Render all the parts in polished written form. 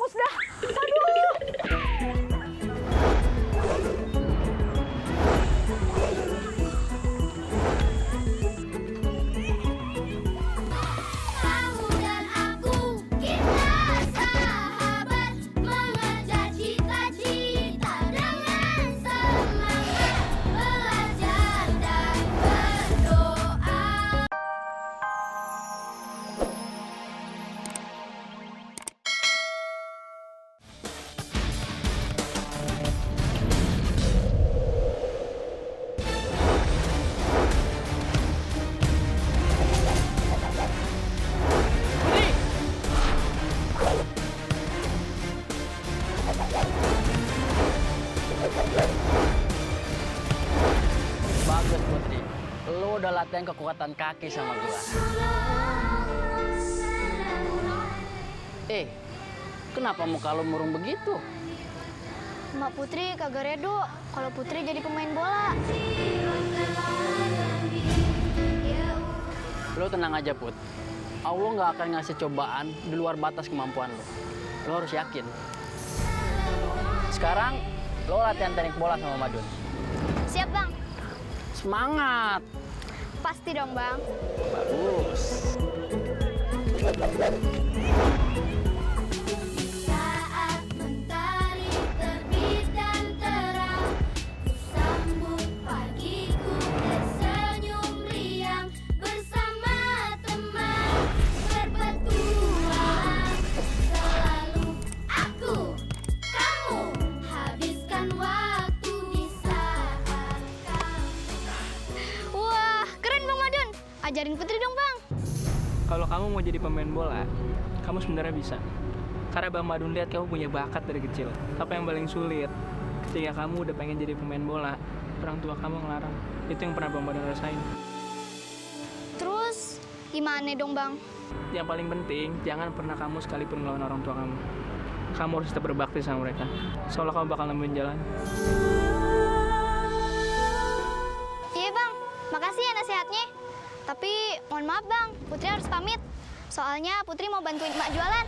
lemes dah. Aduh. Kamu dan aku, kita sahabat, mengejar cita-cita dengan semangat, belajar dan berdoa. Bagus Putri, lu udah latihan kekuatan kaki sama gua. Kenapa muka lu murung begitu? Mbak Putri kagak redo kalau Putri jadi pemain bola. Lu tenang aja Put, Allah nggak akan ngasih cobaan di luar batas kemampuan lu. Lu harus yakin. Sekarang lu latihan teknik bola sama Madun. Siap bang, Semangat! pasti dong bang. Bagus! Saat mentari terbit dan terang, ku sambut pagiku tersenyum riang bersama teman berpetualang. Selalu aku, kamu habiskan waktu di saat kamu. Wah, keren Bang Madun. Ajarin Putri dong Bang. Kalau kamu mau jadi pemain bola, kamu sebenarnya bisa. Karena Bang Madun lihat kamu punya bakat dari kecil. Tapi yang paling sulit, ketika kamu udah pengen jadi pemain bola, orang tua kamu ngelarang. Itu yang pernah Bang Madun rasain. Terus gimana dong Bang? Yang paling penting, jangan pernah kamu sekalipun ngelawan orang tua kamu. Kamu harus tetap berbakti sama mereka. Soalnya kamu bakal nemuin jalan. Iya Bang, makasih ya nasihatnya. Tapi mohon maaf Bang, Putri harus pamit. Soalnya Putri mau bantuin Mbak jualan.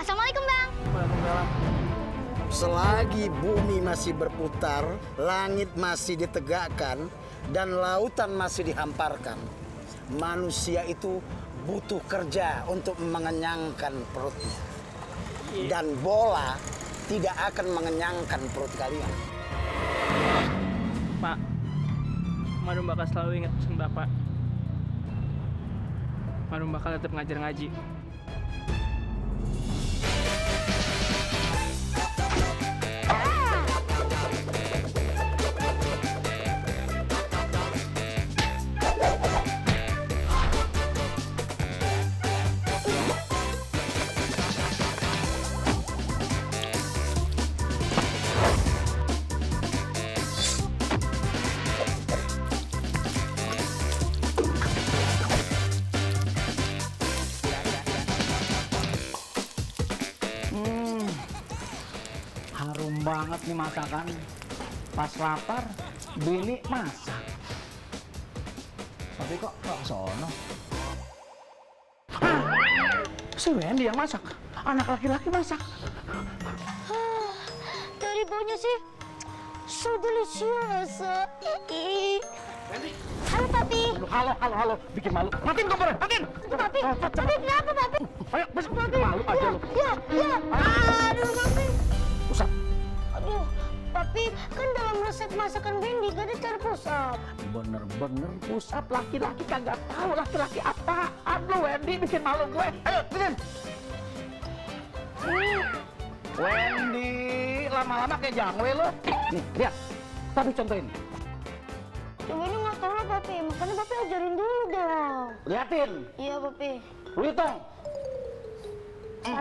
Assalamualaikum Bang. Waalaikumsalam. Selagi bumi masih berputar, langit masih ditegakkan, dan lautan masih dihamparkan, manusia itu butuh kerja untuk mengenyangkan perutnya. Dan bola tidak akan mengenyangkan perut kalian. Pak, Madun bakal selalu ingat pesan Bapak. Madun bakal tetap ngajar ngaji. Harum banget nih masakan. Pas lapar, bini masak. Tapi kok sono? Si Wendy yang masak. Anak laki-laki masak. Dari baunya sih, so delicious. Halo Papi. Halo. Bikin malu. Matiin kompornya, matiin. Papi, Papi kenapa Papi? Ayo, masuk. Malu aja lu. Ya. Aduh Papi. Pusat. Aduh, Papi, kan dalam resep masakan Wendy gak ada cara pusat. Bener-bener pusat laki-laki kagak tahu laki-laki apaan lu Wendy bikin malu gue. Ayo, bikin. Wendy, lama-lama kayak jangwe lu. Nih, lihat. Tapi contohin. Wendy nggak tahu lah Papi, makanya Papi ajarin dulu dong. Liatin. Iya Papi. Lu hitung. 1,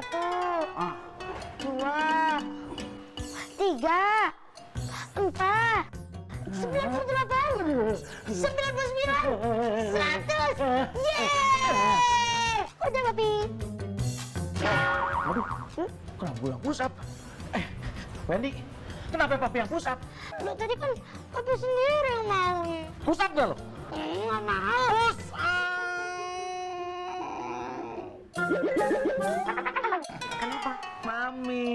Ah. 2, 3, 4, 98, 99, 100. Yeay! Udah Papi. Aduh, kenapa gue yang push up? Wendy, kenapa papi yang push up? Loh tadi kan Papi sendiri yang maunya. Push up gak lo? Nggak mau. Push up! Kenapa? Mami,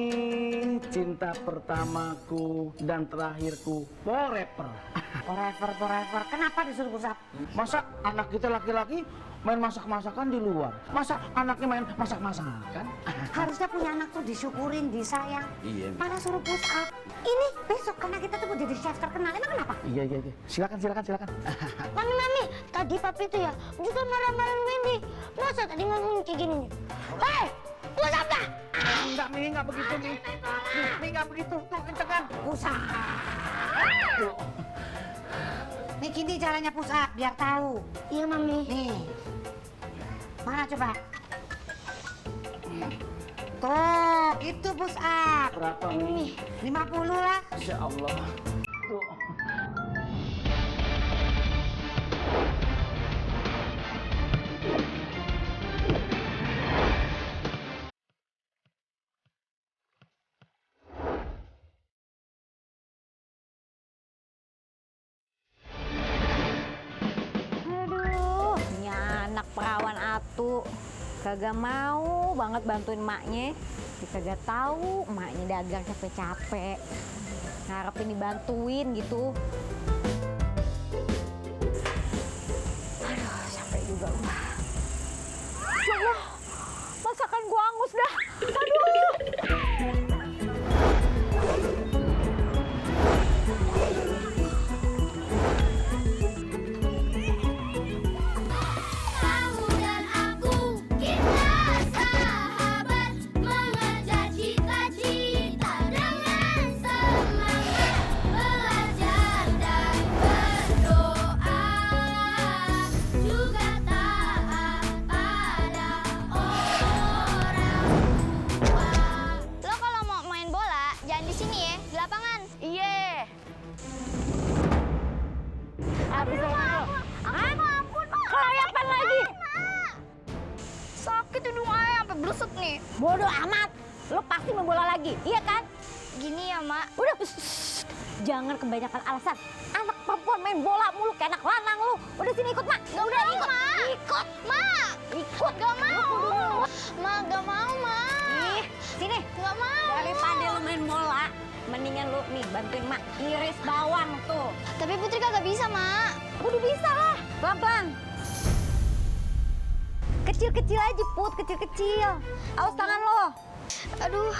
cinta pertamaku dan terakhirku forever. Forever. Kenapa disuruh pusat? Masa anak kita laki-laki main masak-masakan di luar? Masa anaknya main masak-masakan? Harusnya punya anak tuh disyukurin, disayang. Iya. Malah suruh push up. Ini besok karena kita tuh mau jadi chef terkenal. Emang kenapa? Iya. Silakan. Mami, tadi papi tuh ya juga marah-marahin Wendy. Masa tadi ngomong kayak gini nih? Hei, push up dah! Enggak, Mi, enggak begitu, Mi. Mi, enggak begitu. Tuh, kencengan. Push up. Nih gini caranya push up biar tahu. Iya, Mami. Nih. Mana coba? Tuh, itu push up. Berapa, Mi? 50 lah. Insya Allah. Tuh. Aduh, ini anak perawan atu kagak mau banget bantuin emaknya. Dia kagak tahu emaknya dagang capek-capek. Ngarepin dibantuin gitu. Aduh, sampai juga gua. Ya Allah, masakan gua angus dah. Aduh. Kamu dan aku, kita sahabat, mengejar cita-cita dengan semangat, belajar dan berdoa, juga taat pada orang tua. Lo kalau mau main bola, jangan di sini ya, di lapangan. Iya. Habis lo. Ampun, Mak. Kelayapan lagi. Sakit hidung ayah sampai berusut nih. Bodoh amat. Lo pasti mau bola lagi, iya kan? Gini ya, Mak. Udah, jangan kebanyakan alasan. Anak perempuan main bola mulu kayak anak lanang lu. Udah sini ikut, Mak. Gak Udah mau, ikut. Mak. Ikut. Mak. Ikut. Gak mau. Mak, gak mau, Mak. Ih, sini. Gak mau. Daripada lu main bola, mendingan lu nih bantuin Mak iris bawang tuh. Tapi Putri kagak bisa, Mak. Udah bisa lah. Pelan-pelan. Kecil-kecil aja, Put. Kecil-kecil. Awas tangan lo. Aduh.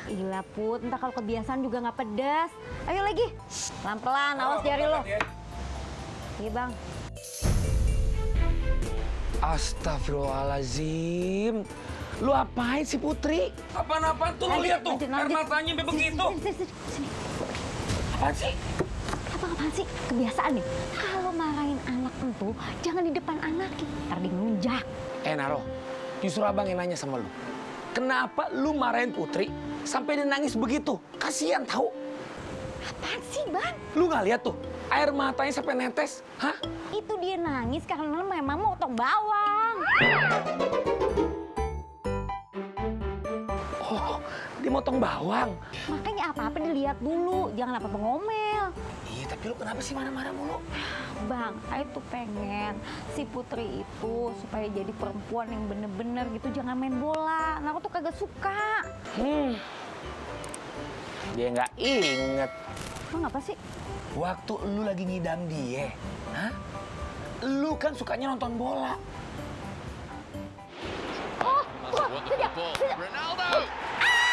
Gila, Put. Entah kalau kebiasaan juga nggak pedas. Ayo lagi. Pelan-pelan. Awas jari lo. Iya, Bang. Astagfirullahaladzim. Lu apain sih Putri? Apaan-apaan tuh, lo Lanjut, lihat tuh, lanjut, air lanjut. matanya sampai begitu. Sini. Apaan sih? Apaan sih? Kebiasaan nih. Kalau marahin anak itu, jangan di depan anaknya. Ntar dia ngelunjak. Naro, justru abang yang nanya sama lu. Kenapa lu marahin Putri sampai dia nangis begitu? Kasihan tahu. Apaan sih, Bang? Lu nggak lihat tuh, air matanya sampai netes. Hah? Itu dia nangis karena memang motong bawang. Oh, dia motong bawang. Makanya apa-apa dilihat dulu, jangan apa-apa ngomel. Iya, tapi lu kenapa sih marah-marah mulu? Bang, saya tuh pengen si Putri itu supaya jadi perempuan yang bener-bener gitu, jangan main bola. Nah, aku tuh kagak suka. Dia nggak inget. Emang apa sih? Waktu lu lagi ngidam dia, hah? Lu kan sukanya nonton bola. Oh, Ronaldo!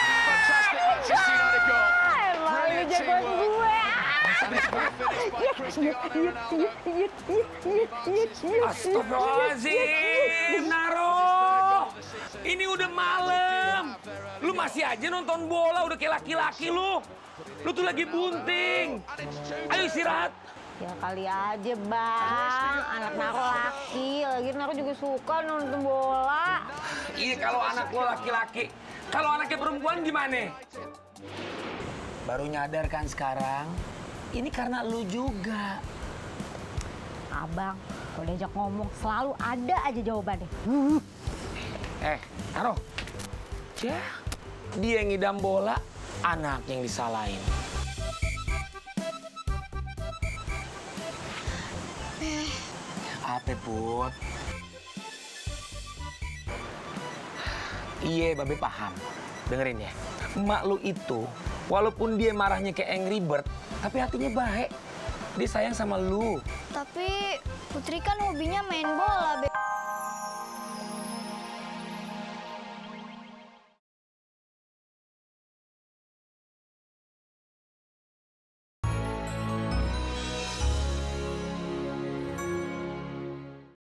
Fantastic Manchester United goal. Brilliant teamwork. Astagfirullahaladzim, Naro. Ini udah malam. Lu masih aja nonton bola, udah kayak laki-laki lu. Lu tuh lagi bunting. Ayo istirahat. Ya kali aja, Bang. Anak Naro laki, lagi Naro juga suka nonton bola. Iya, kalau anak lo laki-laki. Kalau anaknya perempuan gimana? Baru nyadar kan sekarang? Ini karena lu juga. Abang, kalau diajak ngomong selalu ada aja jawabannya. Naro. Ya, dia yang ngidam bola, anak yang disalahin. Apa, Put? Iya, Babe paham. dengerin ya. Emak lu itu, walaupun dia marahnya kayak Angry Bird, tapi hatinya baik. Dia sayang sama lu. Tapi Putri kan hobinya main bola, Be.